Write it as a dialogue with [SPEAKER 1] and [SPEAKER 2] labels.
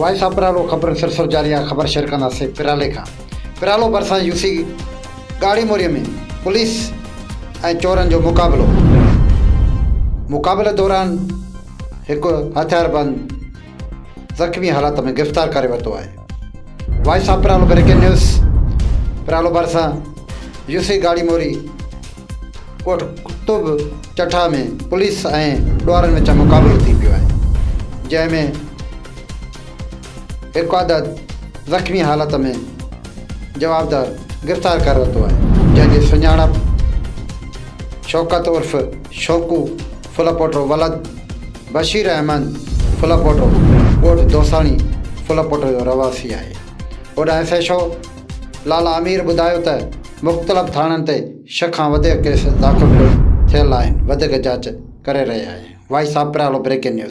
[SPEAKER 1] Voice of پرالو خبرن سلسلو جاري آهي خبر شيئر ڪنداسين پرالي کان پرالو ڀرسان يو سي ڳاڙهي موري ۾ پوليس ۽ چورن جو مقابلو مقابلي دوران هڪ هٿياربند زخمي حالت ۾ گرفتار ڪري ورتو آهي. Voice of Paralo breaking news Paralo ڀرسان يو سي گاڙي موري ڳوٺ قطب چٺا ۾ پوليس ۽ ڏوهارين وچ مقابلو ٿي پيو آهي جنهن ۾ هڪ عدد زخمي حالت ۾ جوابدار گرفتار ڪري ورتو آهي جنهن جي سڃاڻپ شوڪت عرف شوڪو ڦلپوٽو ولد بشير احمد ڦلپوٽو ڳوٺ دوساڻي ڦلپوٽو جو رهواسي آهي. هوڏانهن ايس ايڇ او لالا امير ٻڌايو ته مختلف ٿاڻن تي ڇهه کان وڌيڪ ڪيس داخل ٿيل آهن وڌيڪ جاچ ڪري رهيا آهيون. Voice of Paralo breaking news.